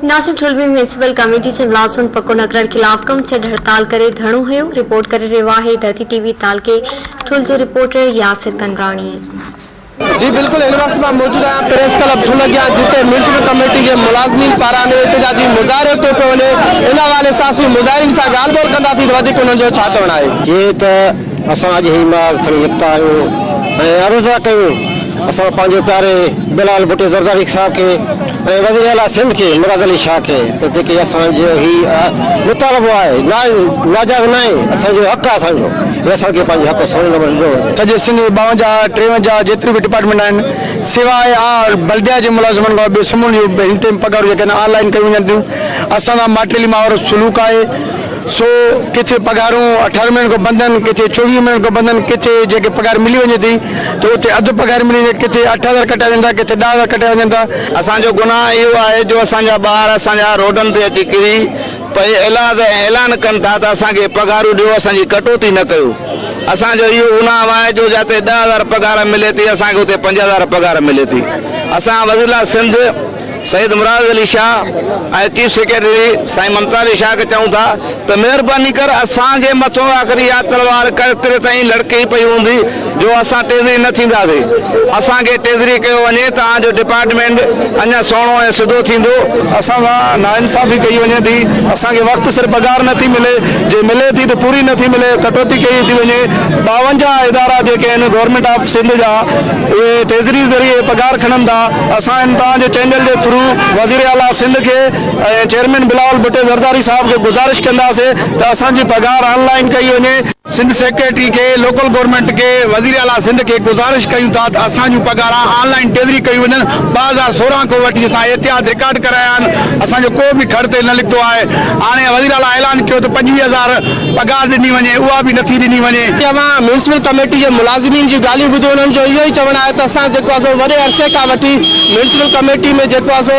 ناصر ٺل ۾ municipal committee جي ملازمن پڪو نه ڪرڻ خلاف ڪم ڇڏ هڙتال ڪري ڌرڻو هنيو، رپورٽ ڪري رهيو آهي ڌرتي ٽي وي تعلقي ٺل جو رپورٽر ياسر ڪنراڻي. جي بلڪل هن وقت مان موجود آهيان پريس ڪلب ٺل اڳيان جتي ميونسپل ڪميٽي جي ملازمين پاران احتجاجي مظاهرو ڪيو پيو وڃي ان حوالي سان اسين مظاهرين سان ڳالهه ٻولهه ڪنداسين ته وڌيڪ انهن جو ڇا چوڻ آهي. جيئن ته اسان اڄ هي محاذ کڻي نڪتا آهيون ۽ عرض ٿا ڪيون اسان پنهنجي پياري بلال ڀٽي زرداري صاحب کي ۽ وزير اعليٰ سنڌ کي مراد علي شاهه کي ته جيڪي اسان جو هي مطالبو آهي ناجائز ناهي اسان جو حق آهي اسان جو هي اسان کي پنهنجو حق سهڻي نموني ڏنو وڃي. سڄي سنڌ ۾ 52 53 جيتريون به ڊپارٽمينٽ آهن سواء بلديا جي ملازمن کان ٻيو سمورن جون هن ٽيم پگهارون جيڪي آهن آن لائين ڪيون وڃن ٿيون اسان سان ماٽيلي مان وارو سلوڪ آهي سو ڪٿي پگهارون اٺارهن مهينن کان بند آهن، ڪٿي چوويهه مهينن کان بند آهن، ڪٿي جيڪي پگهار ملي وڃي ٿي ته اتي اڌ پگهار ملي وڃي، ڪٿي 8000 ڪٽيا وڃن ٿا، ڪٿي 10,000 ڪٽيا وڃن ٿا. اسان جو گناهه اهو آهي جو اسان جا ٻار اسان جا روڊن تي اچي ڪري پئي ايلاز ۽ اعلان ڪن ٿا ته اسان کي پگهارون ڏيو اسان جي ڪٽوتي نه ڪيو. اسان جو اهو گناهه آهي جو جاتي 10,000 پگهار ملي ٿي اسان کي اتي 5000 پگهار ملي ٿي. اسان وزيراعليٰ سنڌ سيد مراد علي شاهه ۽ چيف سيڪريٽري سائين ممتاز علي شاهه کي چئون ٿا ته مهرباني ڪر اسان جي مٿون آخر اها تلوار ڪيتري تائين لڙڪي پئي هوندي جو اسان ٽيزري نه ٿينداسين اسان کي ٽيزري ڪيو وڃي توهان جو ڊپارٽمينٽ اڃا سهڻو ۽ سڌو ٿيندو. اسان سان ناانصافي ڪئي وڃي ٿي اسان کي وقت سر پگهار نه ٿي ملي جي ملي ٿي ته پوري نه ٿي ملي ڪٽوتي ڪئي ٿي وڃي 52 ادارا جيڪي آهن گورنمينٽ آف سنڌ جا اهي ٽيزري ذريعي پگهار کڻن ٿا، اسان هن توهان جي چينل جي ٿرو وزير اعليٰ سنڌ کي ۽ چيئرمين بلاول ڀٽي زرداري صاحب کي گذارش ڪنداسين ته اسان جي پگهار آن لائين ڪئي وڃي. سنڌ سيڪريٽري کي، لوڪل گورنمينٽ کي، وزير اعليٰ سنڌ کي گذارش ڪيون ٿا ته اسان جون پگهاران آن لائين ٽيزري ڪيون وڃن، 2016 کان وٺي اسان احتياط رڪارڊ ڪرايا آهن، اسان جو ڪو به کڙ تي نه لکتو آهي، هاڻي وزير اعليٰ اعلان ڪيو ته 25,000 پگهار ڏني وڃي اها به نٿي ڏني وڃي. اوهان ميونسپل ڪميٽي جي ملازمين جون ڳالهيون ٻڌيون انهن جو اهو ئي چوڻ آهي ته اسان جيڪو آهي سو وڏي عرصي کان وٺي ميونسپل ڪميٽي ۾ جيڪو آهي سو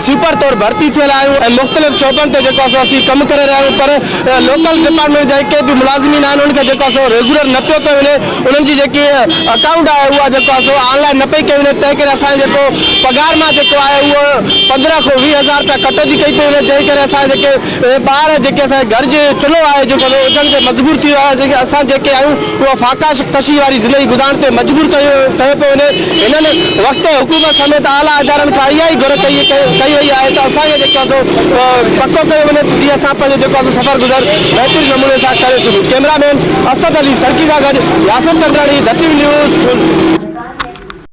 سوئيپر طور ڀرتي ٿيل آهيون ۽ مختلف شعبن تي جيڪو آهي سو اسين ڪم ڪري رهيا آهيون پر لوڪل ڊپارٽمينٽ جا جيڪي به ملازمين آهن انهن کي جيڪو آهي سو ريگيولر نه پيو ڪيو وڃي انهن جي جيڪي اڪائونٽ آهي اها جيڪو آهي سو آن لائين نه پئي ڪئي وڃي تنهن ڪري اسان جو جيڪو پگهار مان جيڪو آهي اهو 15 کان 20 هزار رپيا ڪٽوتي ڪئي پئي وڃي جنهن ڪري اسان جيڪي اهي ٻار جيڪي اسان جي گهر جي چلهو آهي جيڪو سو اجهڻ تي مجبور ٿي ويو آهي جيڪي اسان جيڪي آهيون اهو فاقا ڪشي واري زندگي گذارڻ تي مجبور ڪيو ڪيو پيو وڃي هنن وقت حڪومت سميت اعليٰ ادارن کان اها ئي گهر ڪئي ڪئي وئي آهي ته اسان کي جيڪو آهي سو پڪو ڪيو وڃي ته جيئن اسان پنهنجو جيڪو آهي سو سفر گذر بهترين نموني سان ڪري سگهون ڪئميرا مين اسد علي سرڪي سان گڏ ياسر چنڊراڻي ڌتيون نيوز ٺل.